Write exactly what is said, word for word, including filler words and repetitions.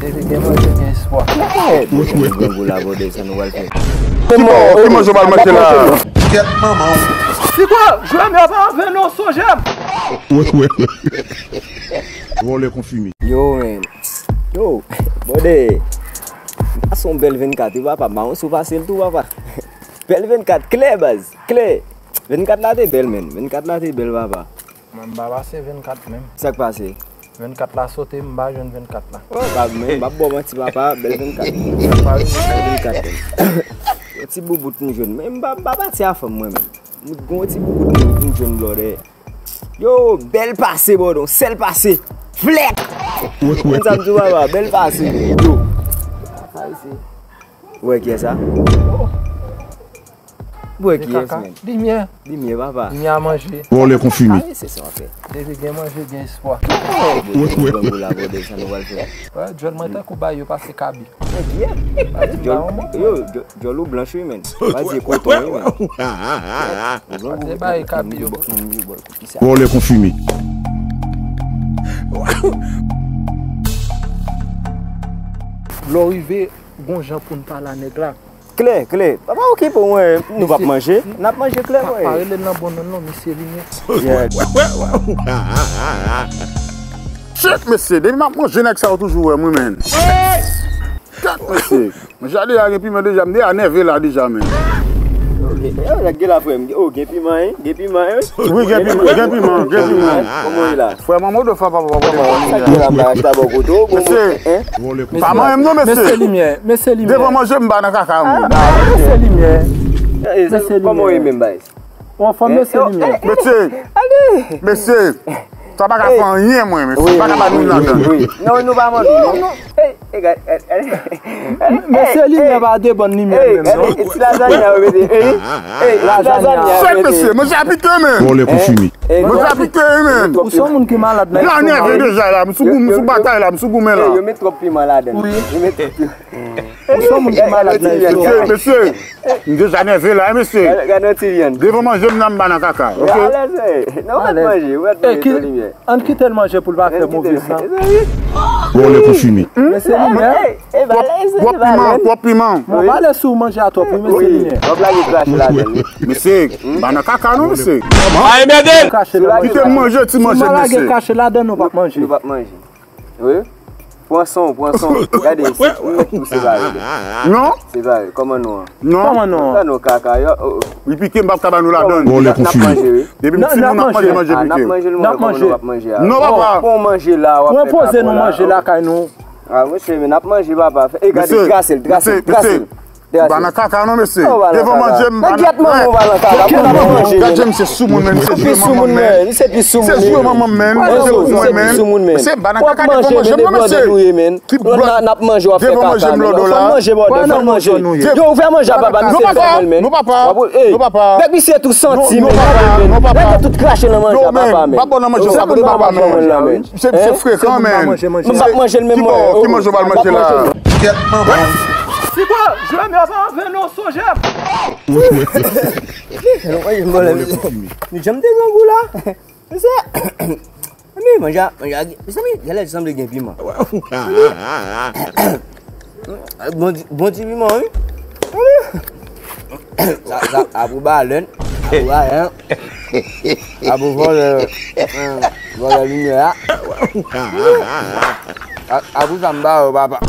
Depi gen manje, gen espwa. Mwen, mwen. Grangou la, bòdè, sa nou pral fè. Ki bò, ki manje w pral manje la? Kèt manman w. Figo, jwè m yo pa anpil non, sonje m. Mwen, mwen. Vòlè konfime. Yo, men. Yo, bòdè. Sa se yon bèl vennkat, wi, papa. Mawon sou pase l tou, papa. Bèl vennkat, klè, baz. Klè. Vennkat la te bèl, men. Vennkat la te bèl, papa. Mwen, m pa pase vennkat menm. Sa k pase? Vennkat la sote, m pa jwenn vennkat la. Oh, pa, men, m ap ba w manti, papa, bèl vennkat. Bèl vennkat, men. Yon ti boubout m jwenn. Men m pa, m pa pati a fanm, mwen, menm. M gon yon ti boubout m, m jwenn blòdè. Yo, bèl pase, bòdon, sèl pase. Flèt! Konn sa m di w, papa, bèl pase. Yo. Sa isi. Ou wè kiyès sa? Ou wè kiyès, men? Limyè. Limyè, papa. Limyè a manje. Vòlè konfime. Ay, se sa w ap fè. Depi gen manje, gen espwa. Wi, wi. Bon, bon, la, bon, sa nou pral fè. Wè, djòl mwen tankou bay yo pase kabi. Mwen di, yo, djòl, yo, djòl, djòl ou blanch, wi, men. Pa di koton, wi, men. Pa di bay kabi yo. Vòlè konfime. Lè w rive, gon jan pou n pale a nèg la. Klè, klè. Pa, pa okipe w, nou p ap manje. N ap manje klè, pa, wi. Pa rele l nan bon non l non, misye Limyè. Yeah. Shit, mesye, depi m ap manje nèg sa yo toujou wè m, wi, men. Kèt, mesye. Manje a deja gen piman deja, m deja nève la deja, men. Yo, nèg gen la, frè m. Oh, gen piman, wi. Gen piman, wi. Wi, gen piman, gen piman, gen piman. Kòman w ye la? Frè m, an mode fwa, papa, papa, papa. Sa k gen la, bagay sa bò kote w, bon, hein? Pa manyen m non, mesye. Mesye Limyè, mesye Limyè. Devan manje m ba nan kaka, mwen. Ah, mesye Limyè. Mesye Limyè. Kòman w ye menm, bay? Ou anfòm, mesye Limyè? Mesye. Mesye. Sa pa ka fè anyen, mwen, mesye. Pa ka ba nou ladan. Non, nou pa manje, non. Mesye Limyè pa depann Limyè menm, non. Ti lazanya yo mete. Ey, ey, lazanya. Chèf mesye, manje a pike, men. Vòlè konfime. Manje a pike, men. Ou se yon moun ki malad nan estomak. La nève deja la, m sou gou-, m sou batay la, m sou goumen la. Yo met twòp piman ladan. Wi. Yo met twòp piman. Ou se yon moun ki malad nan estomak. Mesye, mesye. M deja nève la, mesye. Gade yon ti vyann. Devan manje m nan m ba nan kaka, ok? Alèz, non, w ap manje, w ap manje, Limyè. Ann kite l manje pou l pa fè move san. Vòlè konfime. Mesye Limyè. Twòp piman, twòp piman. Mwen pale sou manje a twòp, wi, mesye Limyè. W ap lage krache ladan l, wi. Mesye, ba nan kaka non, mesye. Ay, mède! Krache nan manje. Kite m manje ti manje, mesye. Si w pa lage krache ladan, nou p ap manje. Nou p ap manje. Wi. Pran san w, pran san w. Gade, si ou mèt tou separe. Non? Separe. Kòman nou an? Non. Kòman nou an? Sa nou kaka yo. Li pike, m p ap ka ba nou ladan. Vòlè konfime. Depi m timoun, n ap manje, manje pike. N ap manje l, mwen, kòman nou p ap manje a? Non, papa. Pran manje la, w ap fè kaka la. Pran poze nou manje lakay nou. Ah, mesye, men n ap manje, papa. E gade, trase l, trase l, trase l. Ou pa nan kaka non, mesye. Devan manje m pa nan kaka. Gad jan misye sou moun, men. Misye pi sou moun, men. Misye pi sou moun, men. Misye pi sou moun, men. Misye pa nan kaka devan manje m non, mesye. Ki blòd? N ap manje, w ap fè kaka, men. Fò manje, bòdè, fò manje. Yo, ouvè manje a papa, misye fèmen, men. Non, papa. Non, papa. Bèk misye tou santi, men. Lage tout krache nan manje a papa, men. Pa bon nan manje sa, papa, men. Misye, misye frekan, men. M p ap manje l menm, mwen. Ki manje w pral manje la? Kèt manman. Figo, jwè m yo pa anpil non, sonje m. Nou janm te grangou la. Mesye. Mezanmi, manje a, manje a, mezanmi, genlè sanble gen piman. Bon ti, bon ti piman, wi. Sa, sa, apou balèn, apou balèn, apou vòlè, vòlè limyè a. Apou sa m ba yo, papa.